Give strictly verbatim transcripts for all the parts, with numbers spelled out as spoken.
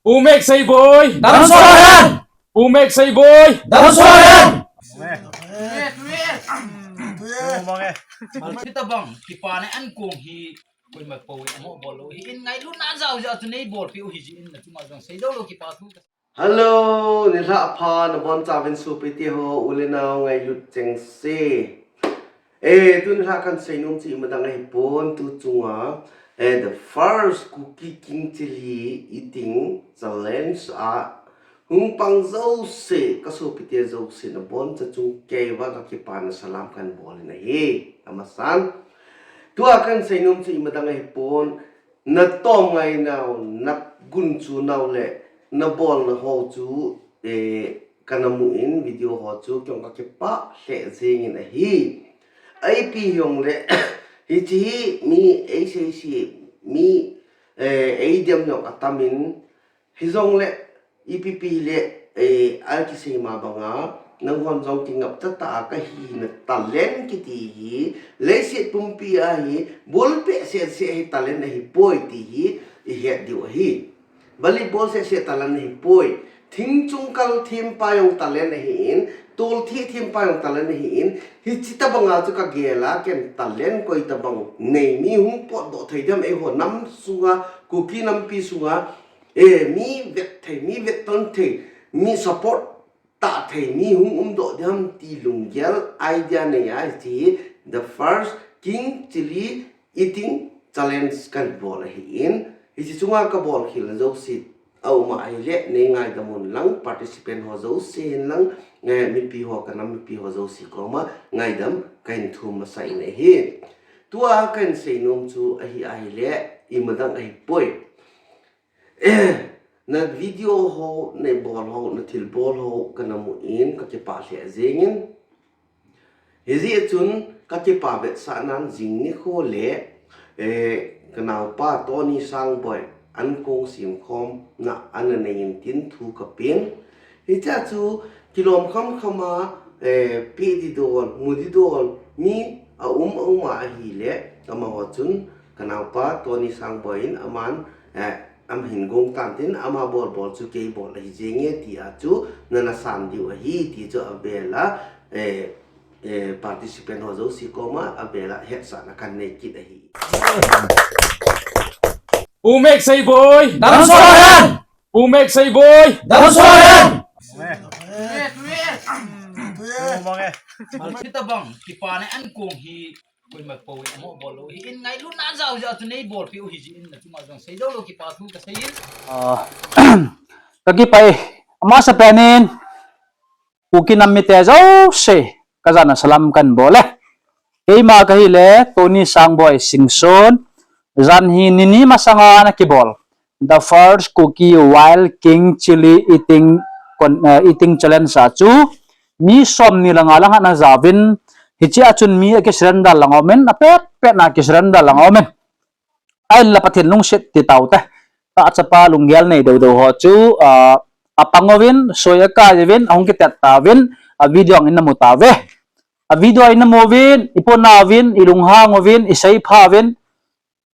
Pu Mek Seiboi. Damsoi hen. Pu Mek Seiboi. Damsoi hen. Hitabang kipana ankong hi koima pouvin amo bol lou hi in ngailutna jao jao chu nei bolpeh u hi jeh in nachunga jong seijou lou kipa thu. Hello, nilhah pha nabonchauvin sopite ho, u le nao ngailut chengse. Eh, tuni lhah kahin seinom chu imadang ahipon, tu chunga, eh, the first Kuki King Chilli Eating Challenge a hung pang jouse, kasopite jouse naboncha chung keiva kakipana salam kahin bol in ahi, amasan. Tua kahin seinom chu imadang ahipon, natom ngainau, nagunchu nau le, nabolna ho chu, eh, kana mu in video ho chu keiin kakipah lheh jengin ahi. Ipi hijongle, hiche hi mi eisei sei, mi, eh, eidem jong atamin, hijongle, ipi pi le, eh, akisei ma banga, nanghon jong kingapcha tah a kahina talent kiti hi, leiset pumpi a hi, bolpeh sese hi talent ahipoi ti hi, ihet diu ahi. Volleyball sese talent ahipoi. Thing chung kal thempa jong talent ahin, tol thi thempa jong talent ahin, hiche tobanga chu kagel a, ken talent koi tobang nei mi hung potdoh thei dem eiho nam sunga, Kuki nampi sunga, eh, mi vet thei, mi vetton thei, mi support tah thei mi hung umdoh diam ti lunggel idea nei a, hiche the first King Chilli Eating Challenge kahin bol ahin, hiche chunga kabol khelna jouse aum ahile, nei ngaidam un lang, participant ho jouse hin lang, eh, mipi ho, kanam mipi ho jouse koma ngaidam kahin thum masa in ahi. Tua kahin seinom chu ahi ahile, imadang ahipoi. Na video ho, na bol ho, na thilbol ho kana mu in kakipah lheh jengin. Hijeh chun kakipah vetsahnan jing nikho le, eh, kanaopa Tony Sangboi ankong semkhomna ana nei in tin thu kapen. Hichea chu kilom khamkham a, eh, peh didol, mu didol mi aum aum a ahile, amaho chun kanaopa Tony Sangboi in aman, eh, ama hin gong tan tin, ama bolbol chu kei bol ahi jenge tia chu nana san diu ahi ti chu avel a, eh, eh, participant ho jouse koma avel a hetsahna kahin nei kit ahi. Pu Mek Seiboi. Damsoi hen. Pu Mek Seiboi. Damsoi hen. Hitabang kipana ankong hi koima pouvin amo bol lou hi in ngailutna jao jao chu nei bolpeh u hi jeh in nachunga jong seijou lou kipa thu kasei in. Ah, kakipah e, amasapen in Kuki nam mite jouse kajana salam kahin bol e. Keima kahile Tony Sangboi Singson, jan hi nini masanga ana kibol the first Kuki Wild King Chilli Eating con-, eh, Eating Challenge a chu mi somni le nga lang ana jaovin, hichea chun mi akisurrender lang aumin, apetpetna akisurrender lang aumin. Ahinla Pathen lungset ti taute. Tahchapa lunggel nei dou dou ho chu, ah, apang uvin, soi akai uvin, ahung kitet tauvin, a video in namu tauve. A video in namu uvin, iponauvin, ilunghang uvin, iseipha uvin,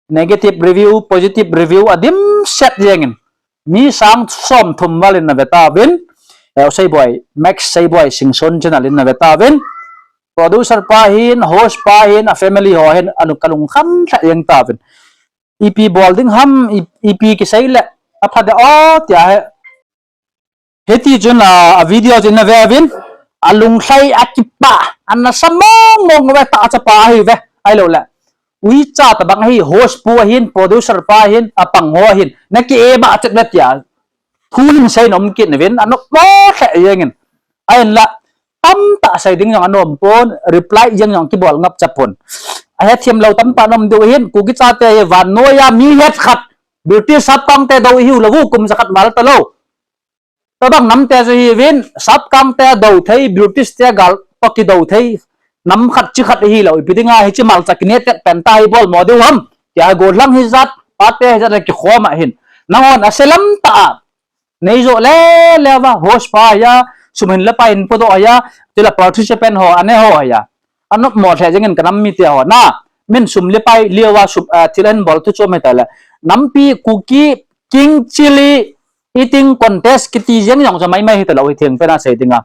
negative review, positive review adimset jengin. Mi sang somthum val in nave tauvin, eh, Seiboi, Max Seiboi Singson channel in nave tauvin. Producer pa hin, host pa hin, a family ho hin, anu kalungkham lheh jeng tauvin. Ipi bol ding ham, i-, ipi kisei le apha de o tia hi. Hiti chun a, a video chu nave uvin, alunglhai akipah, ana sa mong mong uve, tahchapa ahiuve, ahiloule uicha tobang ahi, host pu ahin, producer pa ahin, apang ho ahin, naki-e mah chet uve tia thu hin seinom kit uvin, anopmo lheh jengin. Ahinla tamtah sei ding jong anom pon, reply jeng jong kibol ngap cha pon. Ahethem lou tamtah nom diu ahin, Kuki chate hi vannoiya mi het khat, British sapkangte dou ihiu lou u kum jakhat val talou. Tobang namte chu hiuvin, sapkangte dou thei, British te gal toh kidou thei nam khat chi khat ihilou, ipi dinga hiche malcha kinetet pen ta hi bolmo diu ham tia hi gollhang hijat, pate hijat kikhom ahin. Nanghon ase lam tah a neijoh lele uva, host pa hiya, sum hin le pai hin podoh hiya, chule participant ho ane ho hiya, anopmo lheh jengin kanam mite ho na, min sum le pai leuva sum, ah, thil ahin bol thu chom hitale, nampi Kuki King Chilli Eating contest kiti jeng jong chu maimai hitalou hi thengpen a sei dinga.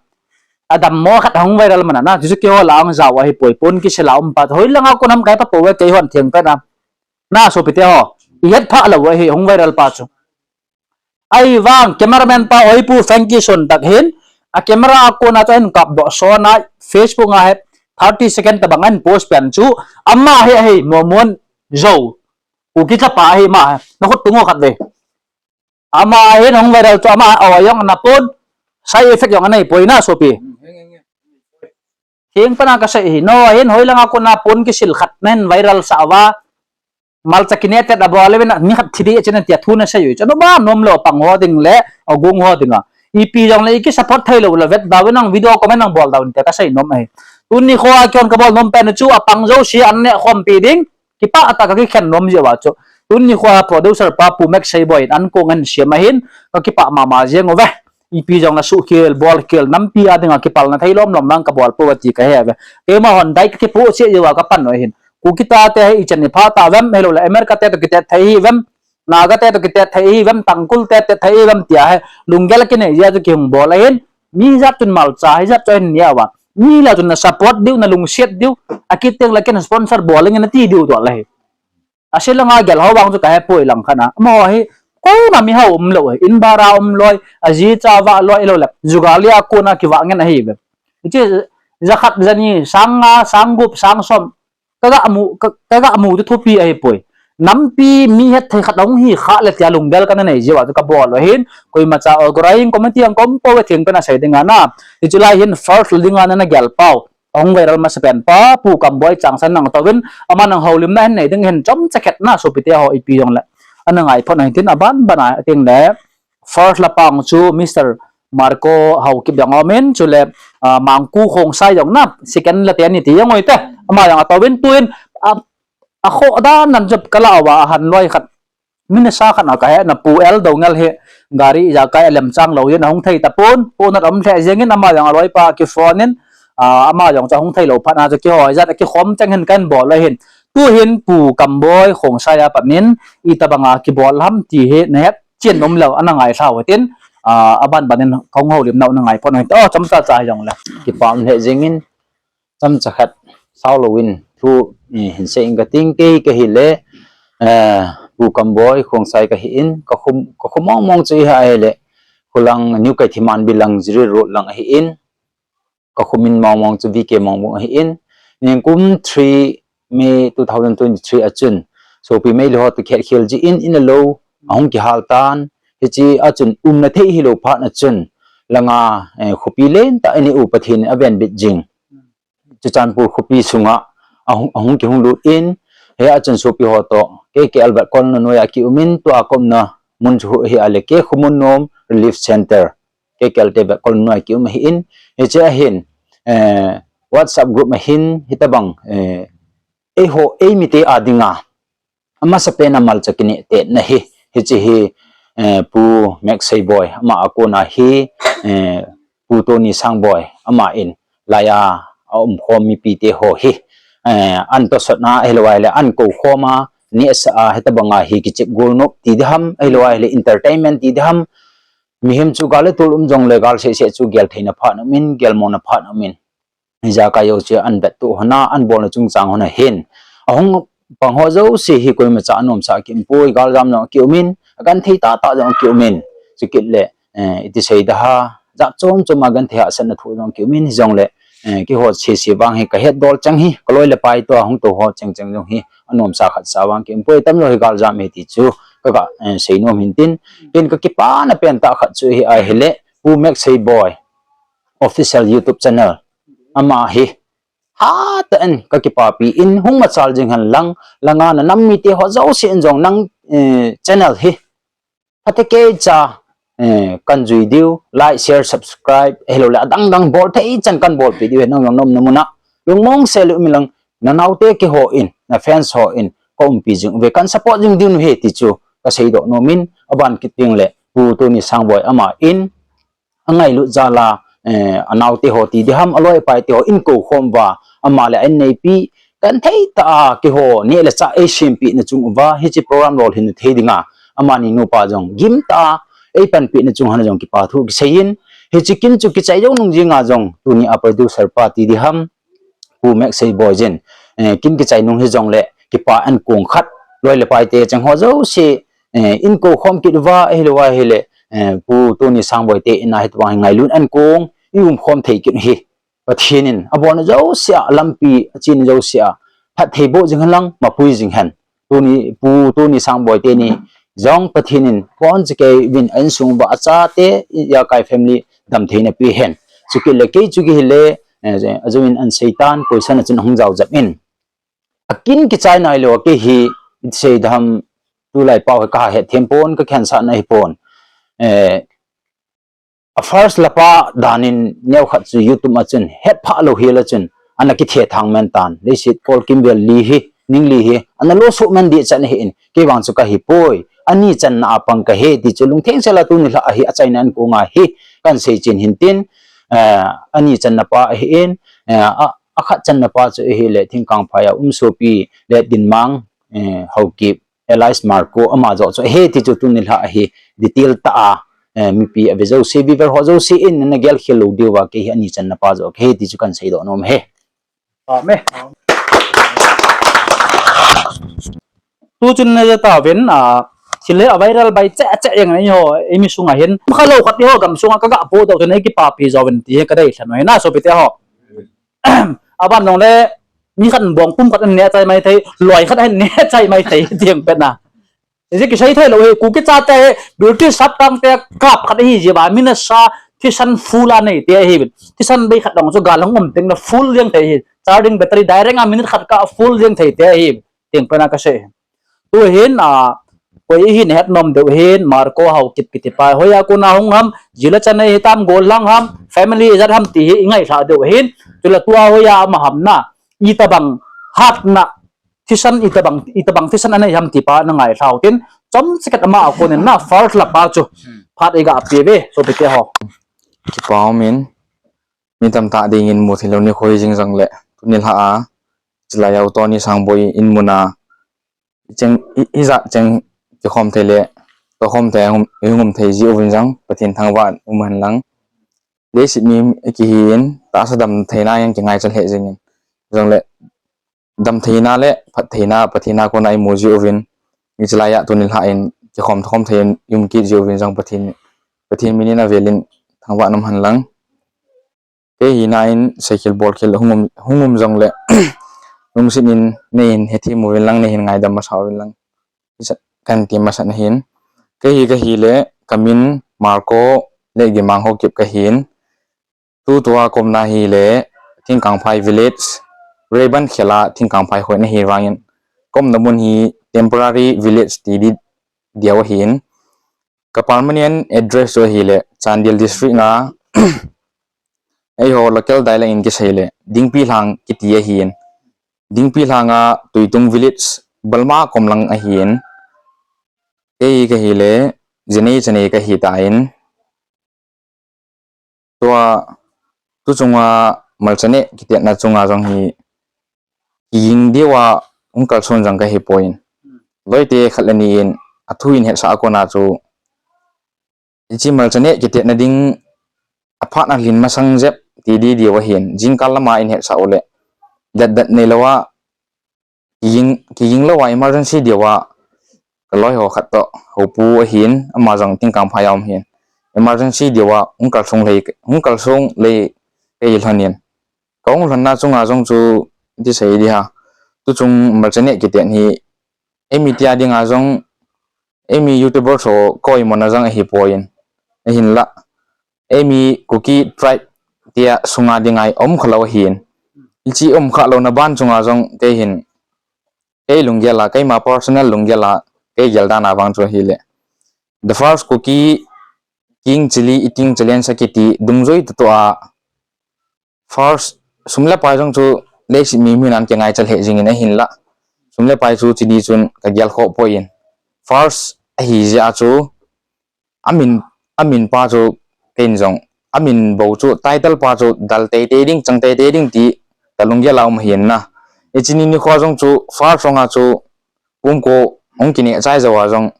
Adammo khat ahung viral mana na, chuchu keiho lah a jao ahipoi, pon kisila um pa. Hoilanga kon ham kahe pa pouve keihon thengpen a. Na sopite ho, ihet pha lou ahi hung viral pa chu. Ahivang cameraman pa Oipu Frankie Son tak hin, a camera a kona chu ahin kapdoh sona, Facebook a hi thirty second tobang ahin post pen chu, ama hi ahi, Momon Zo. Kuki chapa ahi ama, nakhut tung u khat ve. Ama hin hung viral chu ama, o, jong ana pon, side effect jong anei poi na sopi. Thengpen a kasei hi, no, hin hoilanga kona pon kisil khat nahin viral sah uva, malcha kineh tet abol uvin, mi khat thi ding ahi chun tia thu nasei u chu, no ba nom lou pang ho ding le, agung ho dinga. Ipi jongle iki support theilou le vet dauvin, nang video comment nang bol dauvin tia kasei nom ahi. Tuni khoa keihon kabol nom pen chu apang jouse an neh khompi ding, kipah tah a kakikhen nom jeh uva chu. Tuni khoa producer pa Pu Max Seiboi in ankong ahin siam ahin, kakipah mama jeng uve. Ipi jongle suhkhel, bolkhel, nampi a dinga kipalna thei lom lom vang kabol pouve ti kahe uve. Keima hon dai kakipoh cheh jeh uva kapan u ahin. Kuki tate hi ichan ipha tauvem, ahilouleh America te toh kitet thei hih uvem, Naga te toh kitet thei hih uvem, Tangkhul te tet thei hih uvem tia hi lunggel kinei jeh a chu kihung bol ahin. Mi hijat chun malcha hijat chu ahin neh uva, mi lah chun na support diu, na lungset diu, akit tengle ken sponsor bol inge nati diu toh ahi. Ache langa gel ho vang chu kahepoi lang khat a. Amaho hi koima mihao umlou ahi. In bara um loi, aji cha vah loi, ahilouleh jugali a kona kivah ngen ahiuve. Hiche jakhat, jani, sang nga, sang gup, sang som, kaga mu, ka, kaga mu chu thupi ahipoi. Nampi mi hetthei khat ahung hi khah le tia lunggel kana nei jeh uva chu kabol u ahin, koimacha organizing committee jong kaum pouve thengpen a sei dinga na. Hiche lai hin first dinga nana gel pau, ahung viral masapen pa Pu Kamboi Changsan nang touvin, aman ahoulimna ahin nei ding ahin, chomcha khat na sopite ho ipi jongle ana ngaiphot u hitin, aban ban a tengle first la pang chu Mister Marco Haokip jong aumin, chule, ah, Mangku Khongsai jong na, second la teni ti jong u hite, ama jong atouvin tuin, a, akhoh dan nan jop kalah uva ahan loi khat. Mi nasa khat a kahe na Pu L Doungel hi gari ijakai alemchang lou jeh in ahung thei tapon, ponat um lheh jengin ama jong aloipa kiphone in, ah, ama jong chu ahung theilou phat na chu keiho ijat a kikhom cheng hin kahin bol u ahin. Tuhin Pu Kamboi Khongsai a pat in itobanga kibol ham ti hi nahet chen um leu ana ngailha u hitin, ah, aban ban in kahung houlimna u na ngaiphot u hite, o, chomcha cha hijongle. Kipah um lheh jengin, chomcha khat sao louvin thu, eh, hin sei inge kating, kei kahile, eh, Pu Kamboi Khongsai kahin, kakhom, kakhom mong mong chu iha ahile, khulang New Keithelmanbi lang, Jiribam Road lang ahin, kakhom in mong mong chu V K Mongbung ahin, ningkum three May two thousand twenty-three a chun, sopi Meitei ho toh khetkhel jeh in, in le lou ahung kihal tan, hiche a chun umna thei hilou phat na chun, langa, eh, khopi lentah inei u Pathen in avenbit jing Churachandpur khopi sunga ahung, ahung kihung lut in, hia chun sopi ho toh K K L vetkol na noiya kium in, tua kaumna mun chu hi ahile K. Khomunnom Relief Center, K K L te vetkol na noiya kium ahin, hiche ahin, eh, WhatsApp group ahin, hitobang, eh, eiho, eimite a dinga amasapen a malcha kineh tetna hi, hiche hi, eh, Pu Max Seiboi, ama a kona hi, eh, Pu Tony Sangboi, aman laiya aumkhom mipite ho hi, eh, an tosotna ahilou ahile an koukhom a, nehsah a, hitobanga hi kichep gol nop ti ding ham, ahilou ahile entertainment ti ding ham, mihem chu gal le tol um jongle gal seh seh chu gel theina phat aumin, gelmona phat aumin. Ijakai jouse an vettuh hon a, an bolna chungchang hon a hin, ahung pang ho jouse hi koimacha anomsah kium poi, galjam jong akium in, agenthei tahtah jong akium in, chukit le, eh, iti sei ding ham, jat chom chom a genthei hahsatna thoh jong akium in, hijongle, eh, keiho sese vang hi kahetdol cheng hi, kaloi le pai toh hung tou ho cheng cheng jong hi anomsa khatcha vang kium poi, tamjo hi galjam ahi ti chu kaga, eh, seinom hintin, ken kakipana pentah khat chu hi ahile, Pu Max Seiboi Official YouTube channel, ama hi hatah in kakipapi in, hung machal jing hen lang, langa nanam mite ho jouse in jong nang, eh, channel hi phatecha, eh, kan jui diu, like, share, subscribe, ahiloule adang dang bol thei chan kan bolpeh diu ahi, nang jong naumna mun a lungmong sel le um in lang, nanaote keiho in, na fans ho in kaumpi jing uve, kan support jing diu ahi ti chu kaseidoh nom in, aban kit tengle Pu Tony Sangboi aman angailut jal a, eh, anaote ho ti ding ham, aloi apaite ho in koukhom uva, ama le a inneipi, genthei tah a keiho neh le chah eisempeh na chung uva, hiche program lolhinna thei dinga amani nupa jong gimtah a eipanpina chunga jong kipa thu kiseiyin, hiche kin chu kichai jou nung jinga jong, tuni a producer pa ti diham, Pu Max Seiboi jin, eh, kin kichai nung hijongle, kipa ankong khat, loi le pai te cheng ho jouse, eh, inko khom kit uva, ahilou ahile, eh, Pu Tony Sangboi te in a hitia hi ngailut ankong, i um khom thei kit u hi. Pathen in abolna jousea, lampi achena jousea, phattheiboh jing hen lang, mapui jing hen. Tuni, Pu Tony Sangboi teni jong Pathen in, pon chikei vin a insung uva achate, ijakai family damtheina pe hen. Chukit le kei chu kihile, eh, ajou in an seitan, koisan a chun ahung jaojep in. Akin kichai nailou, kei hi, sei dam, tulai pau hi kahet them pon, kakhen sah na hi pon. Eh, a first lapa danin neokhat chu YouTube a chun, hetphah lou hila chun, ana kithethang man tan. Leiset kolkim vel li hi, ning li hi, ana lo suh man ding chan ahin, kei vang chu kahi poi, ani channa a pang kahi, ti chu lungtheng sela tuni lha ahi, achaina ankong a hi, kan sei chen hin tin, eh, ani channa pa ahin, eh, a, akhat channa pa chu ahile, Thingkangphai a um sopi, Letdinmang, eh, Haokip, Elias Marco, ama joh chu ahi ti chu tuni lha ahi, detail tah a, eh, mipi ave jouse, viewer ho jouse in, nana gel khel lou diuva, kei hi ani channa pa joh kahi ti chu kan seidoh nom e. Amen. Tu chun naja tauvin, a, thil hi a viral bai cheh cheh jeng in eiho, eimi sunga hin. Khalou khat eiho gamsunga kaga po doh chun eikipapi jouvin ti hi kadei lhan u ahi na, sopite ho. Aban jongle, mi khat in bong pum khat in neh chai mai thei, loi khat in neh chai mai thei, ti jeng pen a. Ijeh kisei thei lou hi, Kuki chate hi, British sap tang te kap khat ahi jeh uva, min asa, thisan full a nei te ahi. Thisan bei khat dong chu gal hung um teng le full jeng thei hi. Charging battery direct a minute khat kah full jeng thei te ahi. Ti jeng pen a kasei. Tu hin, a, koi hin het nom diu hin, Marco Haokip kiti pa, hoiya kona hung ham, jila chanei hitam, gollhang ham, family ijat ham ti hi, ingailha diu hin, chule tua hoiya ama ham na, itobang hatna, thisan itobang, itobang thisan anei ham ti pa, nangailha u tin, chomcha khat ama a konin na, first lapa chu, phat iga pe uve, sopite ho. Kipa um in, mi tamtah dingin mu thei lou nikho hi jing jongle, tuni lha a, chulai a u Tony Sangboi in muna, cheng, i, ijat cheng kikhom thei le, tohkhom thei, hung, hung um thei ji uvin jong, Pathen thangvah in um hen lang. Leiset mi kihin, tahsa damtheina jong kingaicha lheh jingin. Jongle, damtheina le, phattheina, Pathen a kona imu ji uvin. Hiche laiya tuni lha in, kikhom tohkhom thei in, i um kit ji uvin jong Pathen, Pathen minin avelin, thangvah in um hen lang. Kei hina in seikhel bolkhel hung um, hung um jongle, lungset in neihin hethem uvin lang, neihin ngaidam masa uvin lang. Hiche kan ti masat na hin. Kei hi kahi le, kamin Marco Letdinmang Haokip kahin. Tutua kaumna hi le, Thingkangphai village, Reiban khela Thingkangphai khoi nahi vangin. Kaumna mun hi temporary village ti di diu ahin. Ka permanent address chu ahile, Chandel district a, eiho local dialect in kisei le, Dingpi Lhang kiti ahin. Dingpi Lhang a Tuitung village, Balma kom lang ahin. Kei kahi le, Jenei Chanei kahi tan. Tua, tu chunga malcha neh kitetna chunga jong hi, kiging diuva hung kalson jong kahi poi. Loite khat le ni in, athu in hetsah a kona chu, hiche malcha neh kitetna ding, aphat alhin masang jep, ti di diu ahin, jingkah lama in hetsah u le, dat dat nei louva, Kiging, kiging louva emergency diuva, ka loi ho khat toh, Hopu ahin, ama jong Thingkangphai a um ahin. Emergency diuva, hung kalsong lei, hung kalsong lei kei lhonin. Ka hung lhonna chunga jong chu, ti sei di ham. Tu chung malcha neh kitet hi, eimi tia dinga jong, eimi YouTuber ho ka oimona jong ahi poi. Ahinla, eimi Kuki tribe tia sunga dinga i um kha lou ahin. Hiche um kha louna ban chunga jong kei hin, kei lunggel a, keima personal lunggel a, kei gel dan a vang chu ahile, the first Kuki King Chili Eating Challenge akiti dungjui toh toh a, first sum le pai jong chu leiset mi mihem in kingaicha lheh jingin ahinla, sum le pai chu chuni chun ka gel khoh poi. First ahi jeh a chu, amin, amin pa chu, ken jong, amin bou chu, title pa chu, dal teitei ding, chang teitei ding ti, ka lunggel a um ahin na. Hiche ni nikho jong chu, first song a chu, pumko, hung kineh chai jou a jong,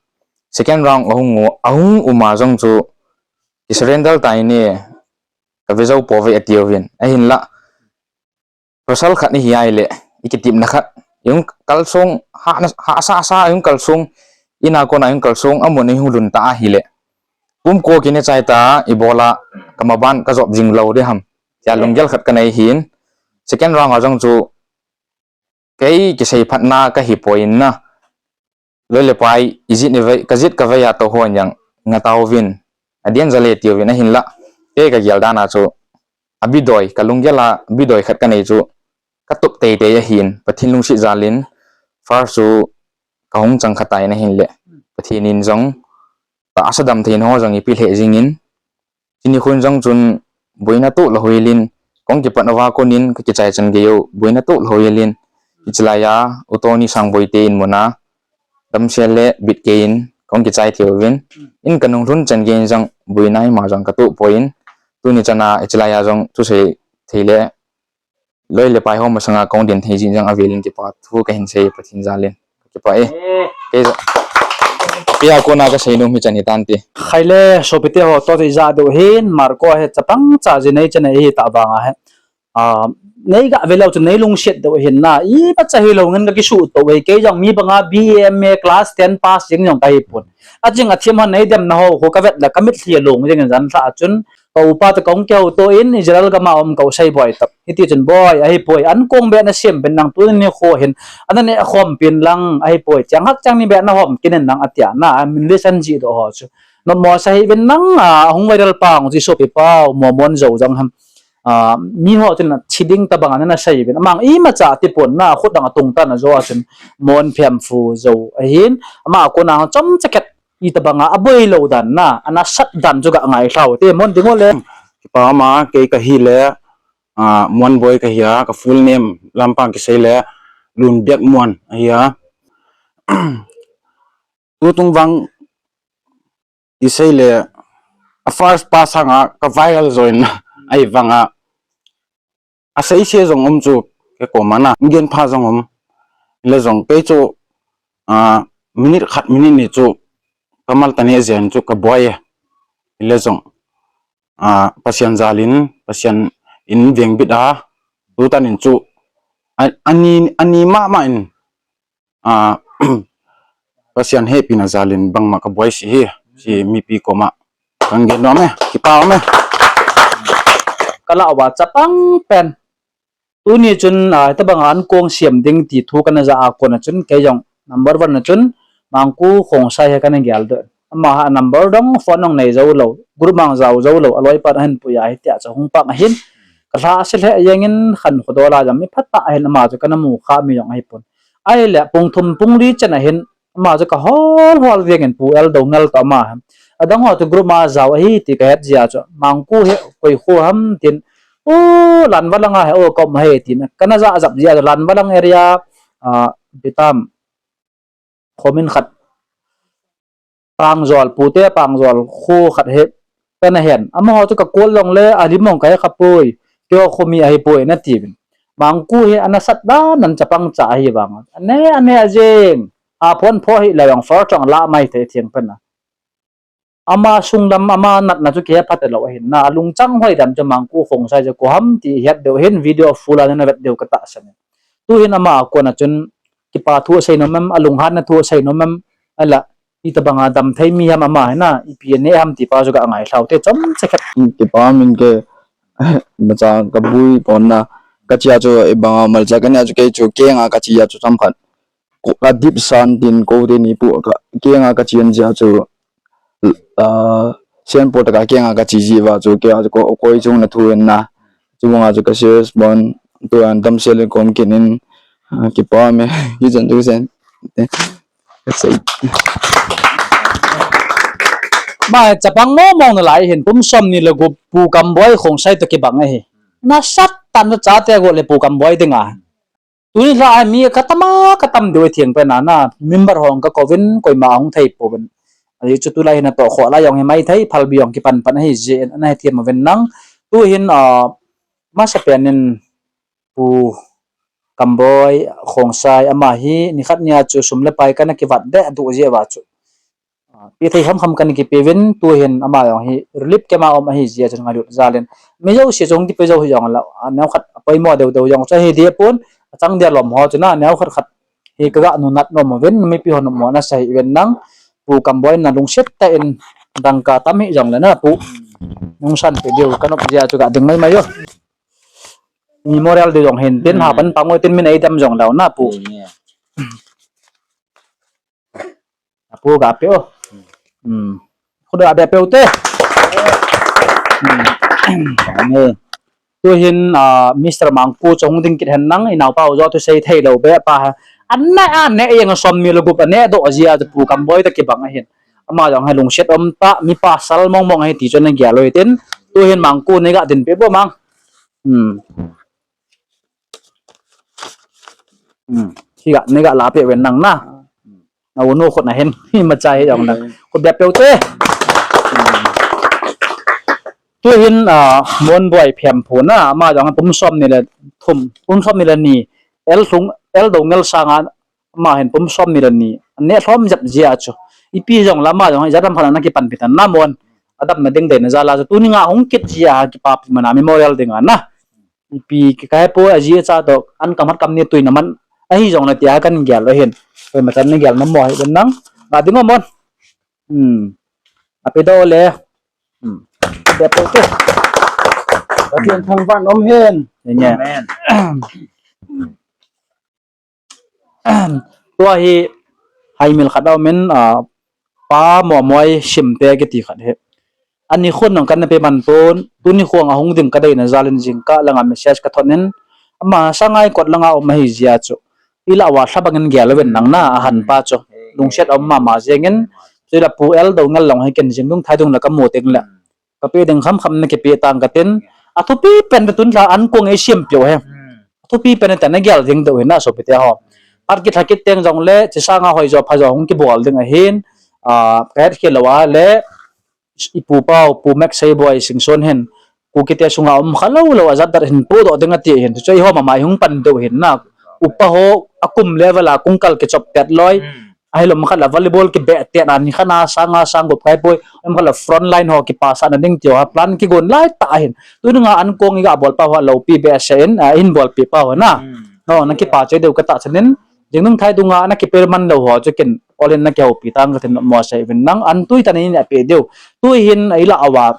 second round ahung u, ahung um a jong chu ki surrender tai ne, ka ve jou pouve atiuvin. Ahinla, pasal khat ihi a ahile, i kitepna khat, i hung kalsong, ha, hahsa sa, i hung kalsong, in a kona i hung kalsong, amun i hung lhun ta ahile, pumko kine chai ta, ibola, ka maban ka jop jing lou ding ham, tia lunggel khat ka nei hin, second round a jong chu, kei kisei phatna ka hi poi in na. Loi le pai, i jit ni vei, ka jit ka vei a tou hon jong, nga tauvin, adin jale tiuvin ahinla. Kei ka gel dan a chu, abidoi, ka lunggel a, abidoi khat ka nei chu, ka tup teitei ahin, Pathen lungset jal in, first chu, ka hung chang kha tai in ahinle. Pathen in jong, tahsa damthei in ho jong eipeh lheh jing in, chuni khun jong chun boina toh lhou hel in, kong kipat uva kon in ka kichai chan gei u, boina toh lhou hel in, hiche laiya, U Tony Sangboi te in mun a, damsel le bitkei in, kong kichai thei uvin, in ka nung lhun chan gei in jong, boina ima jong ka toh poi in, tuni chan a, hiche laiya jong, thusei thei le, loi le pai ho masanga kong din thei jing jong avel in kipa thu ka hin sei Pathen jal in. Kipa e. Kei ja. Kei a kona ka sei nom hi chan hi tan ti. Khai le sopite ho toh ija deuh hin Marco hi chapang cha ji nei chan hi ta vang a he. A, nei ga ve lou chu nei lungset deuh hin na. Imacha hilou ngen ka kisuh to ve kei jong mi banga B A M A class ten pass jing jong ka hi pon. A jing a thiam hon nei dem na ho ko ka vet la ka mitlhi a long jing jan lha chun. Ka upa toh kong kihouto in Israel gam a um ka u Seiboi toh. Hiti chun boi, ahipoi, ankong beh nasem pen nang tuni nikho hin. Ana neh khom pen lang, ahipoi, chang hat chang ni beh nahom kit in nang atia na, amin le san ji doh ho chu. Nopmo sa hih uvin nang, a, hung viral pang, ji sopi pau, Momon Zou jong ham. A, mi ho chun thi ding tabang ana sei uvin. Amang imacha ti pon na, khut dang atung tan ajo a chun. Mon Phemfu Zou ahin, ama a kona chomcha khat. Itobanga aboi lou dan na, ana sat dan chu ga ngai lhau te, Mon ding o le. Kipa ma, kei ka hi le, a, Mon Boi ka hi a, ka full name lampang kisei le, Lunbiak Mon ahi a. Tutung vang i sei le, a first pa sanga ka viral join ahi vanga. Asei se jong um chu, kei koma na, gen pha jong um. Le jong, kei chu, a, minute khat, minute ni chu, ka mal tani jen chu, ka boi e. Le jong, a, Pasian jal in, Pasian in veng bit a, tu tan in chu, a, ani, ani mama in, a, Pasian hepina jal in bangma ka boi si hi, si mipi koma. Kang gen nom e, kipa um e. Ka lah uva chapang pen. Tuni chun, a, tabang ankong siam ding ti thu kana ja a kona chun, kei jong number one na chun, Mangku Khongsai hi kana gel doh. Ama ha number dong phone dong nei jou lou, group mang jao jou lou, aloi pat ahin pui a hitia chu hung pang ahin. Ka lha se lheh jeng in khan khodola jam mi phat ta ahin ama chu kana mu kha mi jong ahi pon. Ahile pung thum pung li chan ahin ama chu ka hol hol veng in Pu El Dongel toh ama. Adang ho chu group ma jao ahi ti ka het jia chu. Mangku hi koi kho ham tin. O Lanvalang a he o kom he tin. Kana ja jap jia chu Lanvalang area, a, bitam. Khomin khat. Pangjol, pute Pangjol, kho khat he, kana hen. Amaho chu ka call long le, alim mong ka he kha poi. Keiho khomi ahi poi, nati uvin. Mangku hi ana sat dan, nan chapang cha ahi vang. Ane, ane ajeng. A phone pho hi la yong for chong la mai thei thiang pen a. Ama sung lam, ama natna chu kihe phat lou ahin na. Alungchang hoi dan chu Mangku Khongsai chu koi ham ti het deuh hin video full a na vet deuh ka tahsan. Tu hin ama a kona chun kipa thu asei nom em, alunghanna thu asei nom em, ala, itobanga damthei mi ham ama hi na, ipi ane ham ti pa chu ka ngai lhau te chomcha khat. Kipa min ke, macha ka bui pon na, ka chia chu ibanga malcha ka nia chu kei chu kenga ka chia chu chomkhat. Ko, ka dip san tin ko te ni pu ka kenga ka chian chia chu, a, sian po ta ka kenga ka chi ji va chu ke a chu ko, koi chung na thu en na. Chu nga chu ka serious pon, tu an damsel in kom kit in, a, kipa me, hi chan chu sen. Ka sei. Ma chapang mo mo na lai hin, kum som ni le gup Pu Kamboi Khongsai toh kibang ahi. Na sat tan na cha te go le Pu Kamboi te nga. Tuni lha a mi ka tam a, ka tam deu thiang pen a na, member hong ka kovin, koima hong thei pouvin. Ahi chu tulai hin a toh kho la jong hi mai thei, phalbi jong kipan pan ahi jeh in, ana he thiam uvin nang. Tu hin, a, masa pen in Pu Kamboi Khongsai ama hi, nikhat nia chu sum le pai kana kivat deh duh jeh uva chu. Pe thei kham kham kana kipe uvin, tuhin ama jong hi relief camp a um ahi jeh chun ngailut jal in. Mi jouse jong kipe jou hi jong la, a, neokhat poimo deu deu jong chu ahi deh pon, achang dia lom ho chu na, neokhat khat hi kaga nunat nom uvin, mipi hon mo na sei uvin lang, Pu Kamboi na lungset tah in dangka tam hi jong le na, Pu. Nungsan pe deu ka nop jeh chu ga ding mai mai o. Memorial deu jong hin tin, ha pan pang o tin min ei dam jong lou na, Pu. Apu ga pe o. Hmm. Khuda be pe u te. Hmm. Tuhin, ah, Mister Mangku chu hung ding kit hen lang, inaopa u jo thusei thei lou be pa ha. An na a ne yang som ni le gup a ne doh jia chu Pu Kamboi ta kibang ahin. Ama jong hi lungset um tah, mi pasal mong mong ahi ti chu na gel lou tin. Tuhin Mangku nei ga din pe bo mang. Hmm. Hmm. Hi ga, nei ga la pe uvin lang na. Na u nu khut na hin. Hi ma cha hi jong lang. Khut be pe u te. Hmm. Tuhin, ah, Monboi Phemphu na, ama jong pum som ni le thum, pum som ni le ni. El thung, el dongel sanga, ama hin pum som ni le ni. Ne lhom jep jia chu. Ipi jong la ama jong, jadam khan na kipan pi tan na Mon. Adamna ding deina jal a chu. Tuni nga hung kit jia kipa pi mana memorial ding a na. Ipi ki kai po a ji cha to an kam hat kam ni tui na man. Ahi jong na tia kan gel lo hin. Koima chan ni gel na mo hi ben nang. Ga ding o Mon. Hmm. Ape do le. Hmm. Be po te. Pathen thangvah in um hen. Amen. Tua hi haimil khat a um in, ah, Pa Momoi Simte kiti khat hi. Ani khun nong kan na pe man pon, tuni khun a hung ding ka deina jal in jingkah langa message ka thot in, ama Sangai kot langa um ahi jia chu. I la wa lha bang in gel uvin nang na, a han pa chu. Lungset um mama jeng in, chu la Pu El Dongel long hi ken jing dung thai dung la ka mu teng le. Ka pe ding kham kham na kipe tang ka tin. A thupi pen te tun lha an kong ei siam piu he. A thupi pen te na gel ding deu hin na sopi te ho. At kit lha kit teng jong le, chi sanga hoi jo pha jo hung kibol ding ahin. Ah, ka het khel lou a le, i pu pau, Pu Mek Seiboi Singson hin. Kukite sunga um kha lou lou a jat dat hin pu do ding ati hin. Chu i ho mama i hung pan deu hin na. Upa ho, a kum level a kung kal kichop tet loi. Ahilou khat la volleyball kibeh tet a ni khat na sanga sang gup kai poi, um khat la front line ho kipa sa na ding tiu ha plan kigon lai ta ahin. Tuni nga an kong i ga bol pa ho lou pi be se in, a, in bol pi pa ho na. No, na kipa che deu ka ta chanin, jing nung thai dunga na kipe man lou ho chu ken, all in na kihoupi tang ka tin mo sei vin nang an tui ta ni na pe deu. Tui hin i la awa,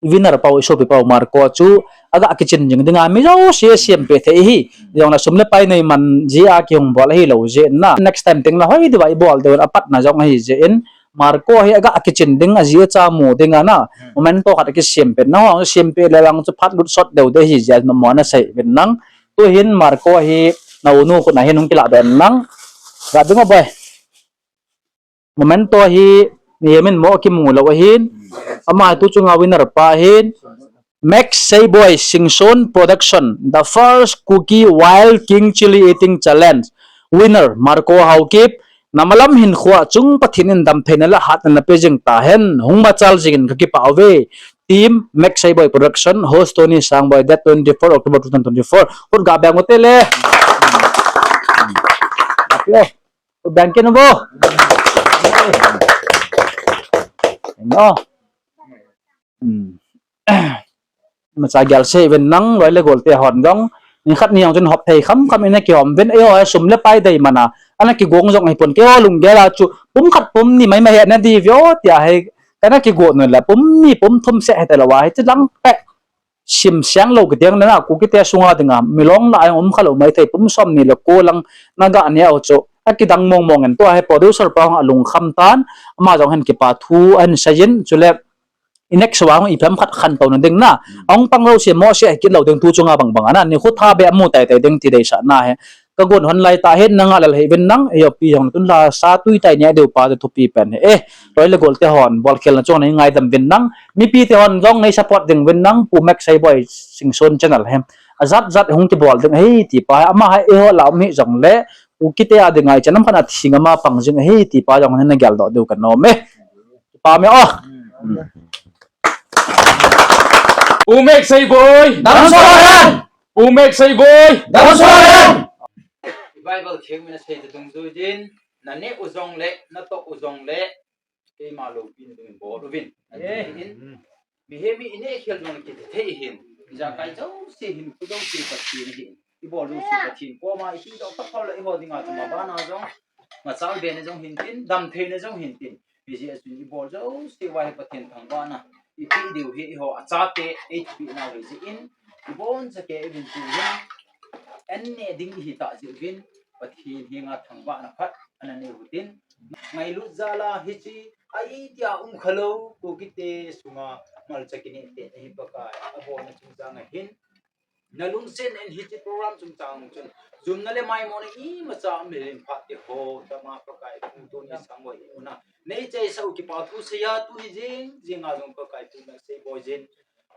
winner pau, i sopi pau Marco chu, aga kichin jing dinga mi jouse siam pe thei hi. Jong la sum le pai nei man jia kihung bol ahi lou jeh na. Next time teng la hoi diu a i bol deu a pat na jong ahi jeh in. Marco hi aga kichin ding a ji a cha mu ding a na. Moment to khat kisiam pe na ho siam pe le lang chu phat lut sot deu de hi jia mo na sei vin nang. Tuhin Marco hi na u nu khut na hin hung kila den nang. Ga ding o boi. Moment to hi, mi min mo kimu lou ahin. Ama tu chunga winner pa hin. Mek Seiboi Singson Production, the first Kuki Wild King Chili Eating Challenge. Winner, Marco Haokip. Namalam hin khua chung Pathen in dam theina le hatna na pe jing ta hen. Hung machal jing in ka kipa uve. Team Mek Seiboi Production, host Tony Sangboi, date twenty-four October two thousand twenty-four. Khut ga beng u te le. Khut beng kit un vo. No. Hmm. Macha gel sei vin nang loi le gol te hon jong. Ni khat ni jong chun hop thei kham kham in a kihom vin. Eiho sum le pai dei mana. Ana kigong jong ahi pon keiho lunggel a chu. Pum khat pum ni mai mai he na di vio tia he. Kana kigon le pum ni pum thum se he te lo wa he chu lang pe. Sim siang lou kideng le na, Kukite sunga dinga, milong la a um kha lou mai thei, pum som ni le ko lang na ga neo chu, a kidang mong mong in tua hi producer pa hung a lungkham tan, ama jong hin kipa thu ahin sei in, chule i next wa hung ipi ham khat khantou na ding na, a hung pang lou se mo se kit lou ding tu chunga bang bang a na, ni khu tha be a mu tai tai ding ti deisah na he. Ka gon hon lai ta hin nanga lal hei vin nang, e, pi jong tun la sa tui tai nia deu pa te thupi pen he. E, loi le gol te hon, bol khel na chong nei ngaidam vin nang, mipi te hon jong nei support ding vin nang, Pu Mek Seiboi Singson channel he. A jat jat hung kibol ding ahi ti pa he, ama he eiho la um hi jong le, Kukite a ding ngai chan am khan a thing ama pang jing ahi ti pa jong nei na gel doh deu ka nom e. Pa me o. Pu Mek Seiboi. Dam so hen. Pu Mek Seiboi. Dam so hen. Bible theng mina sei te dungjui din, na neh u jong le, na toh u jong le, Keima loupina dingin bol uvin. Ahin. Mihem hi ineh khel jong kithei hin. Ijakai jouse hin, khu jouse Pathen ahin. Ibol jouse Pathen koma ipi doh taphot le eiho dinga chu mabana jong, machal bena jong hintin, damtheina jong hintin. Hijeh a chun ibol jouse uva hi Pathen thangvahna ipeh diu hi eiho achate eipeh nau hijeh in, iboncha kei uvin tuhin, an neh ding ihi tah jeh uvin, Pathen henga thangvahna khat ana nei utin. Ngailut jal a hiche a itia um khalou Kukite sunga malcha kineh te ahi Pakai, abolna chungchang ahin. Nalungset in hiche program chungchang chun jumna le maimona imacha um le len phat te ho, dama Pakai Pu Tony Sangboi in una neichaisah u kipa thu seiya tuni jing jinga jong Pakai Pu Max Seiboi jin.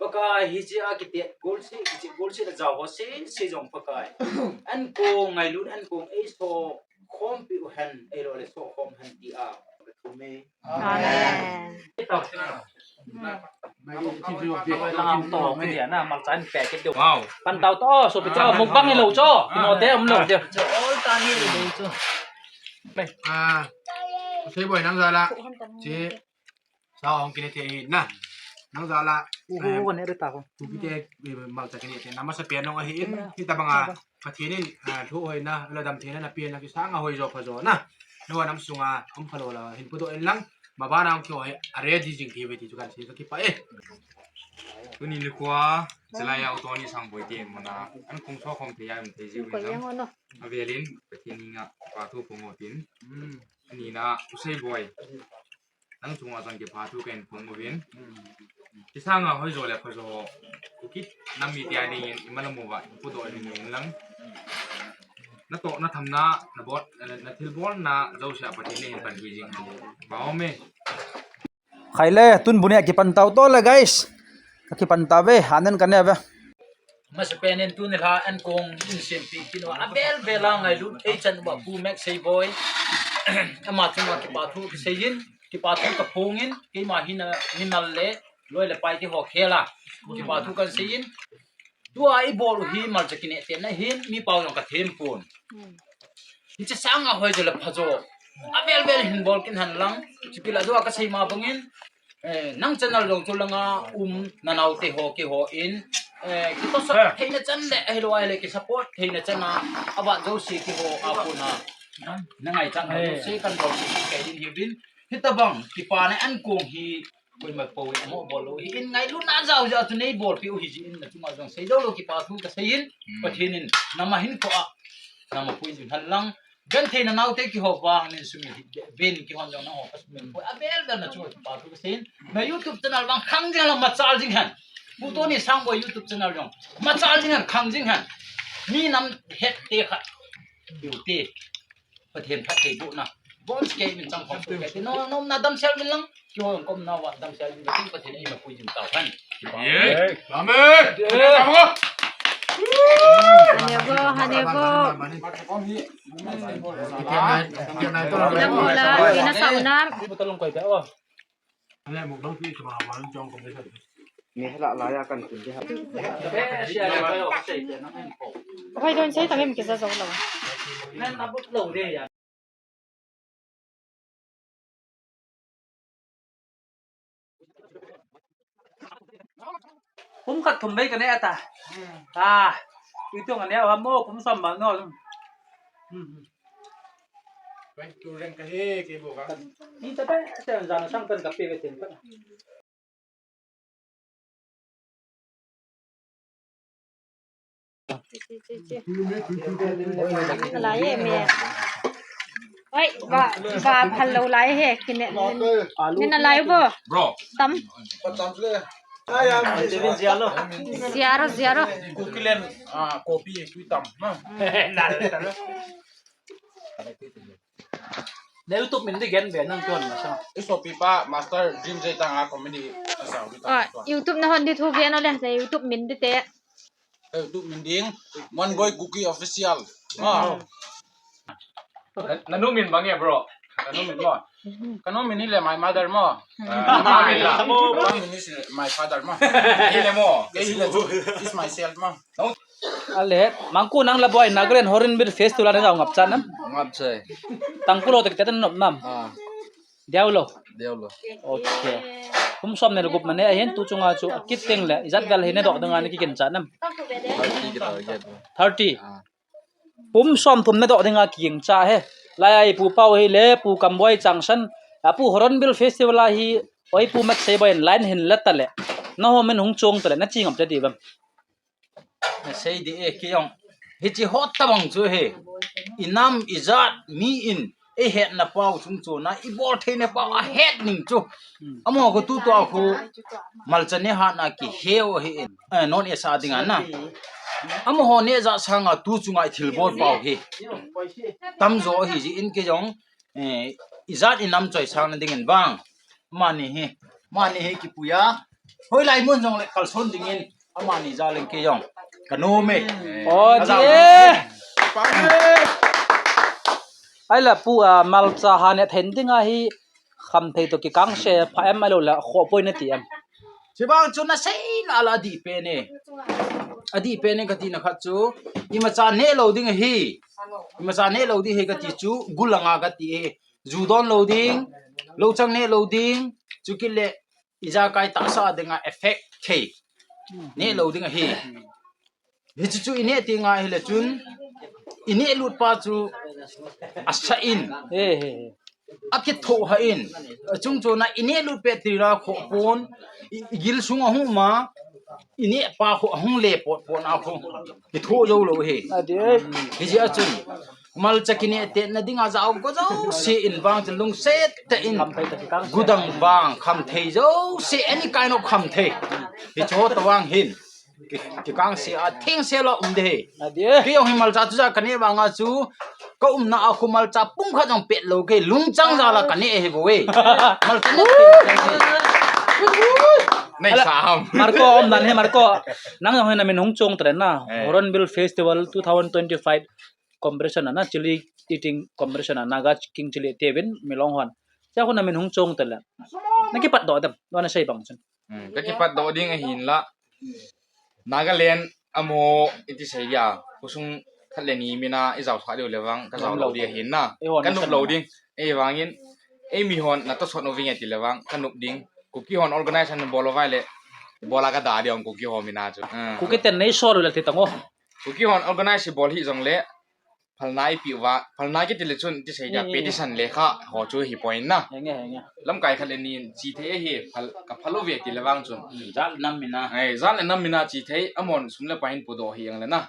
Pakai hiche a kitet golseh, kiche golseh le jao ho sese jong Pakai. Ankong ngailut, ankong eiso khompi uhen, eilou le soh khom hen tia. Ka thum e. Amen. Wow. Pan tao to, sopi cho, mukbang hilou cho, kinote umlou cho. All time hilou cho. Ah, Seiboi nang jal a. Chi. Sa hung kineh thei ahi na. Nang jal a. U, u, u, ne re ta ko. Kukite, eh, malcha kineh thei na. Masapen nong ahin. Hitabanga. Pathen in, ah, thuhoina, la damtheina napen na kisanga hoijo phajo na. Nangho nam sunga, um phalou la, hin pudoh in lang. Mabana hung kihoi, a ready jing thei uve ti chu kan sei ka kipah e. Tuni nikho a, chilai a u Tony Sangboi te muna. Ankong soh khom thei a um thei jiu in lang. Avelin, Pathen henga, kipa thu phong utin. Anina, u Seiboi. Nang chunga jong kipa thu kahin phong uvin. Kisanga hoijo le phajo. Kukite nam mite a dingin imalam uva, pudoh in lang. Natoh, nathamna, nabol, na, nathilbolna jouse a Pathen in eihin panpi jing. Pha um e. Khaile, tun bu ne kipan tao to le, guys. Ka kipan tauve, anen ka ne ve. Masapen in tuni la ankong in sempi kino, avel vel a ngailut eichan uva Pu Max Seiboi. Ama chunga kipa thu kaseiyin, kipa thu kaphongin, keima hina, hinal le, loi le pai ti ho khel a. Kipa thu kaseiyin. Tua ibol u hi malcha kineh te na hin, mi pao jong kathem pon. Hiche sanga hoijo le phajo. Avel vel hin bol kit hen lang. Chuti la tua kasei ma bangin. Eh, nang channel jong chu langa um nanao te ho kihou in. Eh, kitohsah theina chan le, ahilou le kisupport theina chan a. Avat jouse kihou a kona. Na ngaichat ho jouse kan bol kit kei ding ahi uvin. Hitabang, kipana ankong hi. Koima pou in amo bol lou. Hi in ngailutna jao jao chu nei bolpeh u hi jeh in na chunga jong sei jou lou kipa thu kaseiyin. Pathen in nama hinkho a. Nama pui jing hen lang. Genthei na naote kihou vangin sumil hih beh in kihon jong nangho kasumil poi. Avel vel na chunga kipa thu kaseiyin. Na YouTube channel vang khang jing hen lang machal jing hen. Pu Tony Sangboi YouTube channel jong. Machal jing hen khang jing hen. Mi nam het te khat. Diu te. Pathen phattheibohna. Boncha kei min chang khom kei. No, no, na damsel min lang. Kihou kom nauva damsel min lang. Pathen in eima pui jing tauhen. Ye. Amen. Hane bo, hane bo. Lam ho la, ina sa unam. Ni hela la ya kan kun de ha. Hoi don sei tang em kisa zo lo. Kum khat thum bei ka ne ata. Ah, itu nga ne wa mo kum som ba no. Hmm. Bai, tu reng ka he, ke bo ka. Ni ta ta, se an jana sang kan ka pe ve tin pa. Lai e me. Oi, ba, ba phal lo lai he, kine. Ni na lai bo. Bro. Tam. Zero, zero. Kukilen, ah, copy e, kui tam. Na. Na YouTube min di gen ve nang kon na sa. I sopi pa Master Dream Jai tang a comedy sa. Ah, YouTube na hon di thu gen o le, na YouTube min di te. YouTube min ding Mon Boy Kuki Official. Ah. Na, na nu min bang e, bro? Na nu min mo. Ka nu min hi le my mother mo. Ah, my mother. Ka nu min hi le my father mo. Hi le mo. Hi le is myself mo. Ale, mangku nang la boy, Nagaland Hornbill Festival na ngap chan nam? Ngap chai. Tangkulo te te nop nam. Ah. Deulo. Deulo. Okay. Kum som ni le gup ma ne ahin, tu chunga chu akit teng le ijat vel hi ne doh dinga ne kigincha nam? Thirty ki target. Thirty. Ah. Kum som thum ne doh dinga kigincha he. Lai ai pu Pau hi le pu Kamboi Changsan. Apu Hornbill Festival a hi oi pu Mat Seiboi in line hin la ta le. Na ho min hung chung ta le na chi ngam ta di bam? Na sei di e, kei jong. Hichi hot tabang chu he. Inam ijat mi in, eihetna pau chung chu na, ibol theina pau ahet ning chu. Hmm. Amaho khu tutua khu malcha ne hatna kiheo hi in. Eh, non e sa dinga na. Amaho ne ja sanga tu chunga ithil bol pau hi. Tamjo hi ji in kei jong. Eh, ijat inam choi sangna dingin vang. Mani hi, mani hi kipuiya. Hoilai mun jong le kalson dingin. Amani ja leng kei jong. Ka nom e. Oh, aja di e. Ai la pu a, malcha ha ne then dinga hi kham thei to kikang se pha em a lo la kho poi na ti em? Chibang chu na sei la la di pe ne. Adi pe ne kati na khat chu. Imacha ne lo ding hi. Imacha ne lo ding hi kati chu. Gulanga kati hi. Ju don lo ding. Lo chang ne lo ding. Chu kile ijakai tahsa dinga effect thei. Ne lo ding ahi. Hichu chu ine ti ngai hile chun. Ine lut pa chu asa in. He, he, he. Akitho ha in. Achung chu na ine lut pe ti ra kho pon. I, igil sung ahung ma. Ine pa kho ahung le pot pon a kho. Kitho jo lo he. Adi. Hiji achun. Malcha kine te na dinga jao ko jo se in vang te lungset te in. Gudang vang kham thei jo se any kind of kham thei. Hicho ta vang hin. Ki, kikang se a theng se lo um de he. Adi. Kei jong hi malcha chu ja kane vanga chu. Ka umna a khu malcha pung khat jong pet lo kei lungchang ja la kane he bo we. Malcha ne. Nei sa ham. Marco, um dan he Marco. Nang jong he na min hung chung tre na. Eh. Hornbill Festival two thousand twenty-five competition a na, chilli eating competition a, Naga King Chilli te vin mi long hon. Cha khu na min hung chung tre le. Na kipat doh dem, lo na sei bang chun. Hmm, ka kipat doh ding ahin la. Nagaland amaho iti sei dia. Khosung khat le ni mina i jao tha diu le vang, ka jao lo di ahin na. Ka nup lo ding. Ei vangin, ei mi hon na to sot no ving e ti le vang, ka nup ding. Kuki hon organize an bol vai le. Bola ka da di ong Kuki ho mina chu. Hmm. Kuki ten nei so lo le ti tang o. Kuki hon organize bol hi jong le. Phalna ipi uva, phalna kiti le chun, ti sei dia, petition lekha ho chu hi point na. Henge, henge. Lamkai khat le ni in chi thei hi, phal, ka phal uve ti le vang chun. Jal nam mina. Ei, jal nam mina chi thei, amon sum le pai hin pudoh hi ang le na.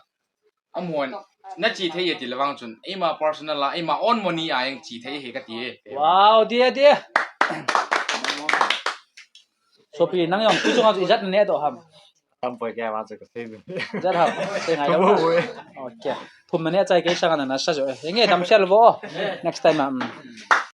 Amon, na chi thei ti le vang chun. Eima personal a, eima own money a ang chi thei hi ka ti e. Wow, dia, dia. Sopi, nang jong, tu chunga chu ijat ne doh ham. Tam poi kei vang chu ka sei. Jat ham, sei ngai lo. Okay. Thum na ne chai kei sanga na sa jo. Henge, dam sel vo. Next time, um.